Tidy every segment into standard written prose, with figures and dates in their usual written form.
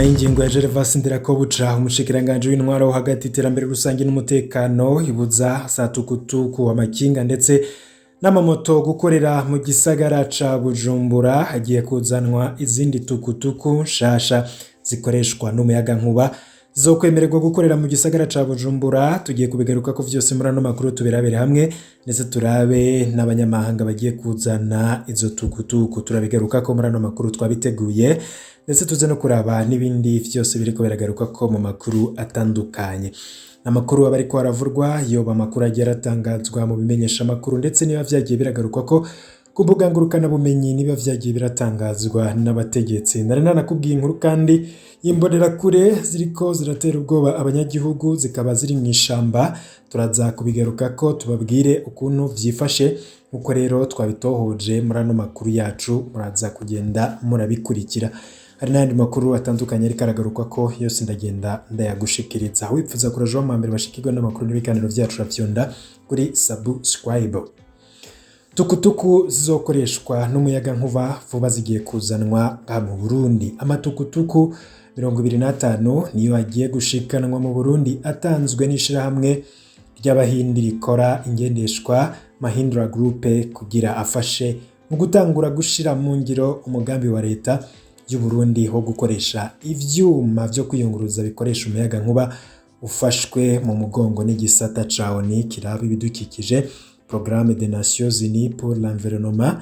y'ingingo ya Gervas Ndirakobuca, umushikiranganji w'intwaro hagati, iterambere rusange n'umutekano, ibuza za tukutuku, amakinga ndetse n'amamoto gukorera mu gisagara ca Bujumbura, hagiye kuzanwa izindi tukutuku nshasha zikoreshwa n'umuyagankuba zokwemererwa gukorera mu gisagara ca Bujumbura. Tugiye kubigaruka ko vyose muri ano makuru, tubirabere hamwe, ndetse turabe n'abanyamahanga bagiye kuzana izo tukutuku. Turabigaruka ko muri ano makuru twabiteguye, ndetse tuze no kuraba n'ibindi vyose biriko biragaruka ko mu makuru atandukanye. Amakuru aba ariko aravurwa, yoba amakuru agiye aratangazwa mu bimenyesha amakuru, ndetse niba vyagiye biragarukwa ko ku mbuga ngurukanabumenyi, niba vyagiye biratangazwa n'abategetsi. Nari nanakubwiye inkuru kandi imbonerakure ziriko ziratera ubwoba abanyagihugu, zikaba ziri mu ishamba. Turaza kubigaruka ko tubabwire ukuntu vyifashe. Nkuko rero twabitohoje muri ano makuru yacu, muraza kugenda murabikurikira. Hari n'ayandi makuru atandukanye ariko aragarukwa ko yose, ndagenda ndayagushikiriza. Wipfuza kuraja wa mbere bashikirwa n'amakuru n'ibiganiro vyacu, uravyonda kuri subscribe. Tukutuku zizokoreshwa n'umuyagankuba vuba zigiye kuzanwa ngaha mu Burundi. Amatukutuku 25 niyo agiye gushikanwa mu Burundi, atanzwe n'ishirahamwe ry'Abahindi rikora ingendeshwa Mahindra Group, kugira afashe mu gutangura gushira mu ngiro umugambi wa leta y'u Burundi wo gukoresha ivyuma vyo kwiyunguruza bikoresha umuyagankuba, ufashwe mu mugongo n'igisata ca ONU kiraba ibidukikije, Programme des Nations Unies pour l'Environnement.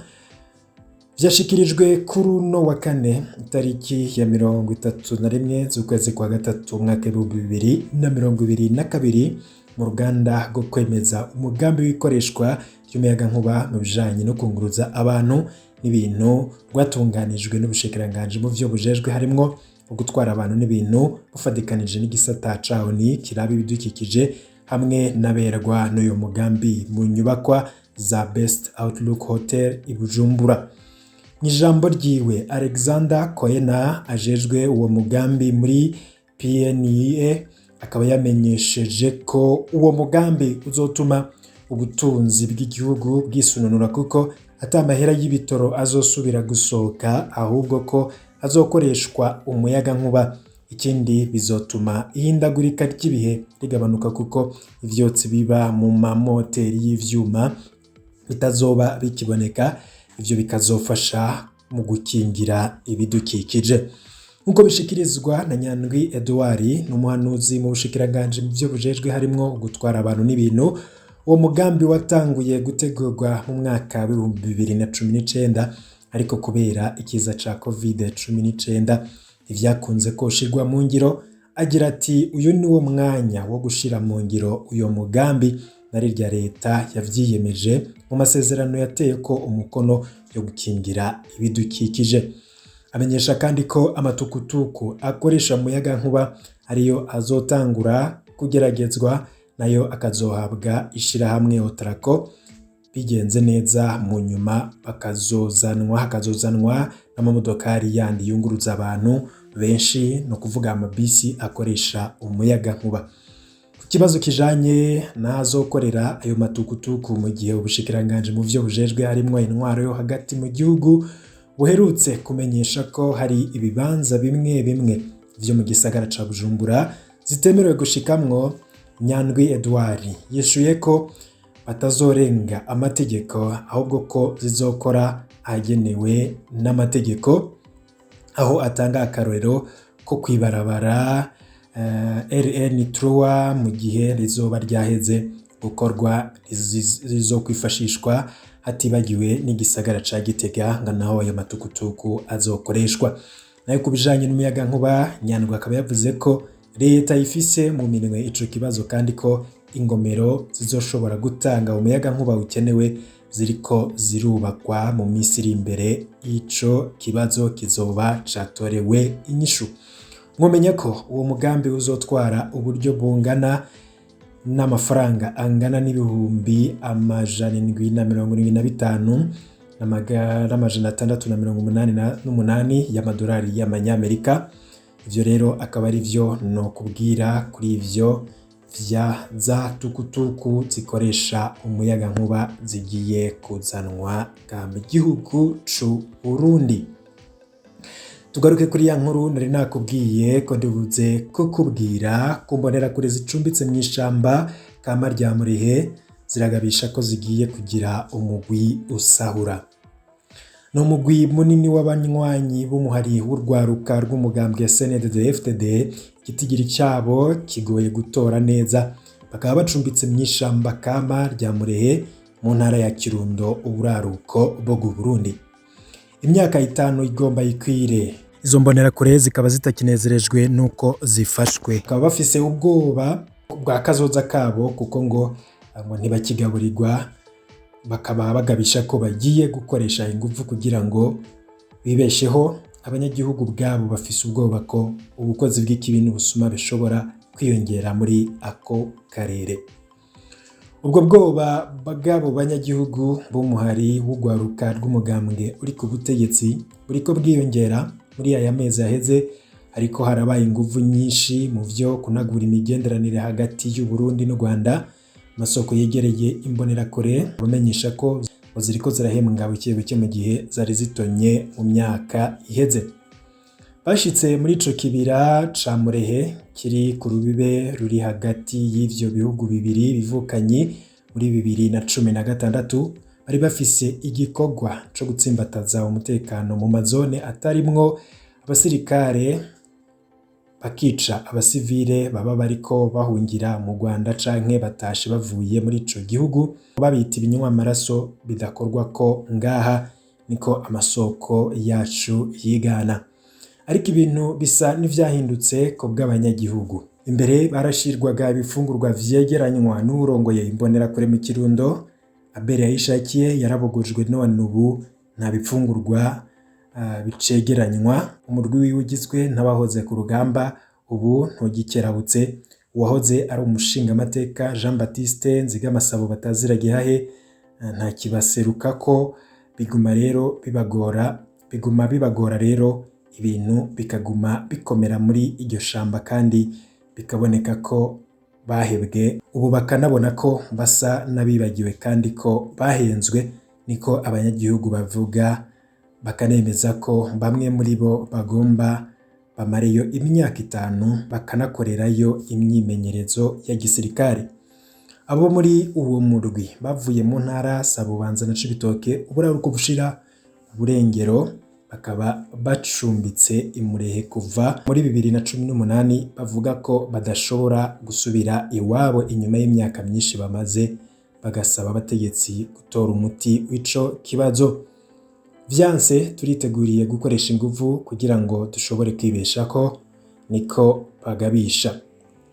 Vyashikirijwe kuri uno wa kane, itariki ya 31 z'ukwezi kwa gatatu, umwaka w'2022, mu ruganda rwo kwemeza umugambi w'ikoreshwa ry'umuyagankuba mu bijanye no kunguruza abantu n'ibintu, rwatunganijwe n'ubushikiranganji mu vyo bujejwe harimwo gutwara abantu n'ibintu, bufadikanije n'igisata ca ONU kiraba ibidukikije hamwe n'aberwa n'uyu mugambi, mu nyubakwa za Best Outlook Hotel i Bujumbura. Mu ijambo ryiwe, Alexander Koena ajejwe uwo mugambi muri PNIE akaba yamenyesheje ko uwo mugambi uzotuma ubutunzi bw'igihugu bwisununura, kuko ata mahera y'ibitoro azosubira gusohoka, ahubwo ko azokoreshwa umuyagankuba. Ikindi, bizotuma ihindagurika ry'ibihe rigabanuka, kuko ivyotsi biba mu mamoteri y'ivyuma bitazoba bikiboneka. Ivyo bikazofasha mu gukingira ibidukikije. Nk'uko bishikirizwa na Nyandwi Edouard, n'umuhanuzi mu bushikiranganji mu vyo bujejwe harimwo gutwara abantu n'ibintu, uwo mugambi watanguye gutegurwa mu mwaka w'2019, ariko kubera ikiza ca Covid-19 ntivyakunze ko ushirwa mu ngiro. Agira ati: "Uyu ni wo mwanya wo gushira mu ngiro uyo mugambi, na rirya leta yavyiyemeje mu masezerano yateye ko umukono yo gukingira ibidukikije." Amenyesha kandi ko amatukutuku akoresha umuyagankuba ariyo azotangura kugeragezwa, nayo akazohabwa ishirahamwe Otraco. Bigenze neza, mu nyuma bakazozanwa hakazozanwa n'amamodokari yandi yunguruza abantu benshi, no kuvuga amabisi akoresha umuyagankuba. Ku kibazo kijanye n'ahazokorera ayo matukutuku, mu gihe ubushikiranganji mu vyo bujejwe harimwo intwaro yo hagati mu gihugu buherutse kumenyesha ko hari ibibanza bimwe bimwe vyo mu gisagara ca Bujumbura zitemerewe gushikamwo, Nyandwi Edouard yishuye ko batazorenga amategeko, ahubwo ko zizokora ahagenewe n'amategeko, aho atanga akarorero ko kwibarabara RN3, mu gihe rizoba ryaheze gukorwa rizokwifashishwa, hatibagiwe n'igisagara ca Gitega, ngo naho ayo matukutuku azokoreshwa. Nayo ku bijanye n'umuyagankuba, Nyandwi akaba yavuze ko leta ifise mu minwe ico kibazo, kandi ko ingomero zizoshobora gutanga umuyagankuba ukenewe ziriko zirubakwa. Mu minsi iri imbere ico kibazo kizoba catorewe inyishu. Mwomenya ko uwo mugambi uzotwara uburyo bungana n'amafaranga angana n'775,688 y'amadolari y'amanyamerika. Ivyo rero akaba ari vyo no kubwira kuri ivyo vya za tukutuku zikoresha umuyagankuba zigiye kuzanwa mu gihugu c'u Burundi. Tugaruke kuri ya nkuru nari nakubwiye ko ndibuze kukubwira ku mbonerakure zicumbitse mu ishamba kama rya Murehe ziragabisha ko zigiye kugira umugwi usahura. Ni umugwi munini w'abanywanyi b'umuhari w'urwaruka rw'umugambwe CNDD-FDD, igitigiri cyabo kigoye gutora neza, bakaba bacumbitse mu ishamba kama rya Murehe mu ntara ya Kirundo, uburaruko bwo Burundi. Imyaka 5 igomba ikwire izo mbonerakure zikaba zitakinezerejwe nuko zifashwe, bakaba bafise ubwoba bwa kazoza kabo kuko ngo ntibakigaburirwa, bakaba bagabisha ko bagiye gukoresha ingufu kugira ngo bibesheho. Abanyagihugu bwabo bafise ubwoba ko ubukozi bw'ikibi n'ubusuma bishobora kwiyongera muri ako karere. Ubwo bwoba bw'abo banyagihugu b'umuhari w'urwaruka rw'umugambwe uri ku butegetsi buriko bwiyongera muri aya mezi aheze, ariko harabaye inguvu nyinshi mu vyo kunagura imigenderanire hagati y'u Burundi n'u Rwanda. Amasoko yegereye imbonerakure bamenyesha ko ziriko zirahembwa buke buke mu gihe zari zitonye mu myaka iheze. Bashitse muri ico kibira ca Murehe kiri ku rubibe ruri hagati y'ivyo bihugu bibiri bivukanyi muri 2016, bari bafise igikorwa co gutsimbataza umutekano mu mazone atarimwo abasirikare, bakica abasivile baba bariko bahungira mu Rwanda canke batashe bavuye muri ico gihugu, babita ibinywa amaraso bidakorwa ko ngaha, niko amasoko yacu yigana. Ariko ibintu bisa n'ivyahindutse ku bw'abanyagihugu. Imbere barashirwaga ibifungurwa vyegeranywa n'uwurongoye imbonerakure mu Kirundo, Abel Yayishakiye, yarabogojwe none ubu nta bifungurwa bicegeranywa. Umurwi wiwe ugizwe n'abahoze ku rugamba ubu ntugikerabutse. Uwahoze ari umushingamateka Jean Baptiste Nzigamasabo bataziragihahe nta kibaserukako, biguma rero bibagora, biguma bibagora rero ibintu bikaguma bikomera muri iryo shamba kandi bikaboneka ko bahebwe. Ubu bakanabona ko basa n'abibagiwe kandi ko bahenzwe, niko abanyagihugu bavuga, bakanemeza ko bamwe muri bo bagomba bamareyo imyaka 5 bakanakorerayo imyimenyerezo ya gisirikare. Abo muri uwo murwi bavuye mu ntara Sabubanza na Cibitoke, uburaruko bushira uburengero, bakaba bacumbitse imurehe kuva muri 2018, bavuga ko badashobora gusubira iwabo inyuma y'imyaka myinshi bamaze, bagasaba abategetsi gutora umuti w'ico kibazo. Vyanse turiteguriye gukoresha inguvu kugira ngo dushobore kwibeshako, niko bagabisha.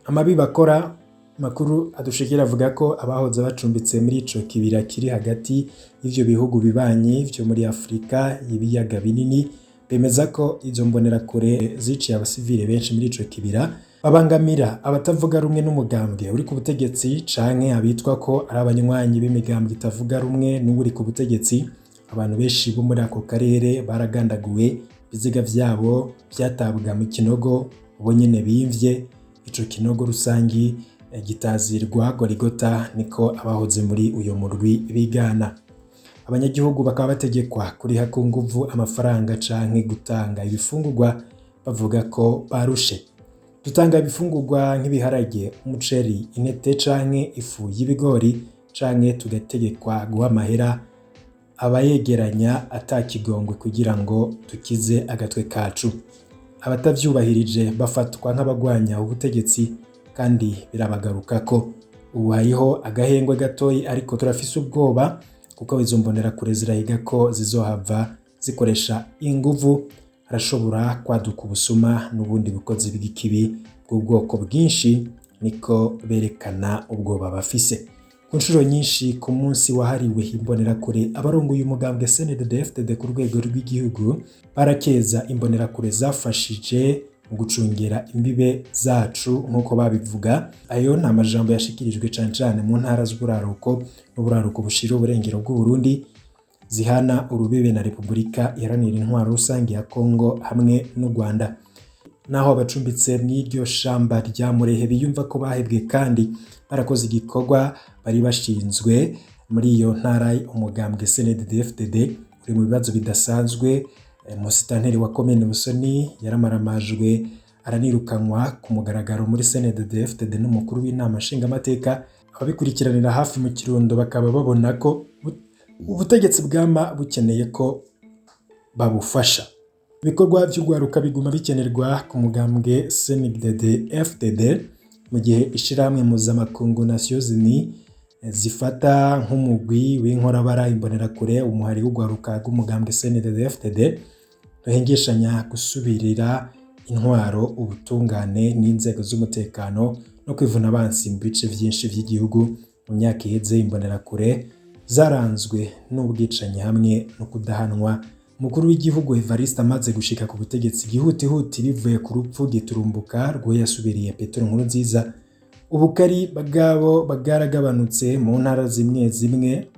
Amabi bakora, makuru adushikira avuga ko abahoze bacumbitse muri ico kibira kiri hagati y'ivyo bihugu bibanyi vyo muri Afrika y'ibiyaga binini bemeza ko izo mbonerakure ziciye abasivile benshi muri ico kibira, babangamira abatavuga rumwe n'umugambwe uri ku butegetsi canke abitwa ko ari abanywanyi b'imigambwe itavuga rumwe n'uri ku butegetsi. Abantu benshi bo muri ako karere baragandaguwe, ibiziga vyabo vyatabwa mu kinogo bo nyene bimvye. Ico kinogo rusangi gitazirwa Gorigota, niko abahoze muri uyo murwi bigana. Abanyagihugu bakaba bategekwa kuriha ku nguvu amafaranga canke gutanga ibifungurwa, bavuga ko barushe. Dutanga ibifungurwa nk'ibiharage, umuceri, intete canke ifu y'ibigori, canke tugategekwa guha amahera abayegeranya atakigongwe kugira ngo dukize agatwe kacu. Abatavyubahirije bafatwa nk'abagwanya ubutegetsi kandi birabagarukako. Ubu hariho agahengwe gatoyi, ariko turafise ubwoba kuko izo mbonerakure zirahiga ko zizohava zikoresha inguvu. Harashobora kwaduka ubusuma n'ubundi bukozi bw'ikibi bw'ubwoko bwinshi, niko berekana ubwoba bafise. Ku nshuro nyinshi ku munsi wahariwe imbonerakure, abarongoye umugambwe CNDD-FDD ku rwego rw'igihugu barakeza imbonerakure zafashije mu gucungera imbibe zacu nk'uko babivuga. Ayo ni amajambo yashikirijwe cane cane mu ntara z'uburaruko n'uburaruko bushira uburengero bw'u Burundi zihana urubibe na Repubulika Iharanira Intwaro Rusange ya Kongo hamwe n'u Rwanda. Naho abacumbitse mw'iryo shamba rya Murehe biyumva ko bahebwe kandi barakoze igikorwa bari bashinzwe muri iyo ntara, umugambwe CNDD-FDD uri mu bibazo bidasanzwe Musitanteri wa komine Busoni yaramaramajwe, aranirukanwa ku mugaragaro muri CNDD-FDD n'umukuru w'inama nshingamateka. Ababikurikiranira hafi mu Kirundo bakaba babona ko ubutegetsi bwama bukeneye ko babufasha. Ibikorwa vy'urwaruka biguma bikenerwa ku mugambwe CNDD-FDD, mu gihe ishirahamwe mpuzamakungu Nations Unies zifata nk'umugwi w'inkorabara Imbonerakure, umuhari w'urwaruka rw'umugambwe CNDD-FDD, ruhengeshanya gusubirira intwaro, ubutungane n'inzego z'umutekano no kwivuna abansi mu bice vyinshi vy'igihugu. Mu myaka iheze, Imbonerakure zaranzwe n'ubwicanyi hamwe no kudahanwa. Umukuru w'igihugu Evariste amaze gushika ku butegetsi gihutihuti bivuye ku rupfu giturumbuka rwo yasubiriye Petero Nkurunziza, ubukari bwabo bwaragabanutse mu ntara zimwe zimwe.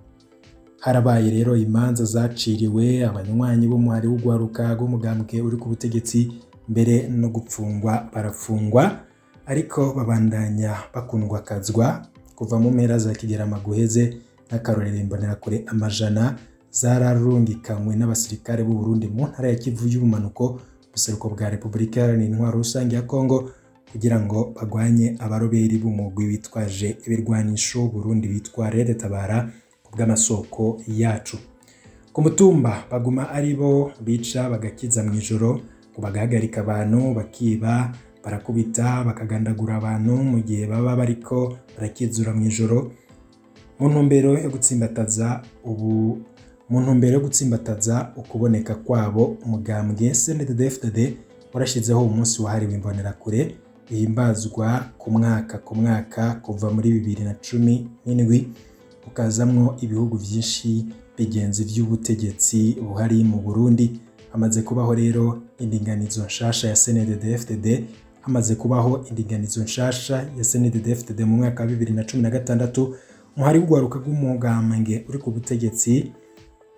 Harabaye rero imanza zaciriwe abanywanyi b'umuhari w'urwaruka rw'umugambwe uri ku butegetsi, mbere no gupfungwa barafungwa, ariko babandanya bakundwakazwa. Kuva mu mpera za Kigarama guheze, nk'akarorero, Imbonerakure amajana zararungikanywe n'abasirikare b'u Burundi mu ntara ya Kivu y'ubumanuko, buseruko bwa Repubulika Iharanira Intwaro Rusange ya Kongo, kugira ngo bagwanye abaroberi b'umugwi witwaje ibirwanisho Burundi bitwa Red Tabara. Bw'amasoko yacu ku mutumba, baguma ari bo bica bagakiza mw'ijoro, ngo bagahagarika abantu, bakiba, barakubita, bakagandagura abantu mu gihe baba bariko barakizura mw'ijoro. Mu ntumbero yo gutsimbataza ukuboneka kwabo, umugambwe CNDD-FDD warashizeho umunsi wahariwe Imbonerakure, uhimbazwa ku mwaka ku mwaka kuva muri 2017, ukazamwo ibihugu vyinshi bigenzi vy'ubutegetsi buhari mu Burundi. Hamaze kubaho indinganizo nshasha ya CNDD-FDD mu mwaka wa 2016, umuhari w'urwaruka rw'umugambwe uri ku butegetsi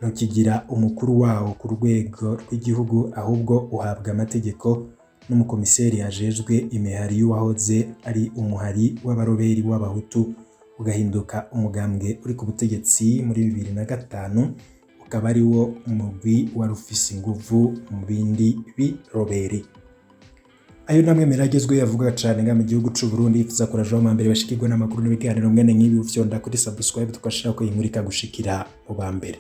ntukigira umukuru wawo ku rwego rw'igihugu, ahubwo uhabwa amategeko n'umukomiseri ajejwe imihari y'uwahoze ari umuhari w'abaroberi w'abahutu, ugahinduka umugambwe uri ku butegetsi muri 2005, ukaba ari wo mugwi wari ufise inguvu mu bindi biroberi. Ayo namwe meragezwe yavuga cane nga mu gihugu c'u Burundi. Yifuza kuraje wa mbere bashikirwa n'amakuru n'ibiganiro mwene nk'ibi, ufyonda kuri subscribe, tugashira ko inkuru ikagushikira mu ba mbere.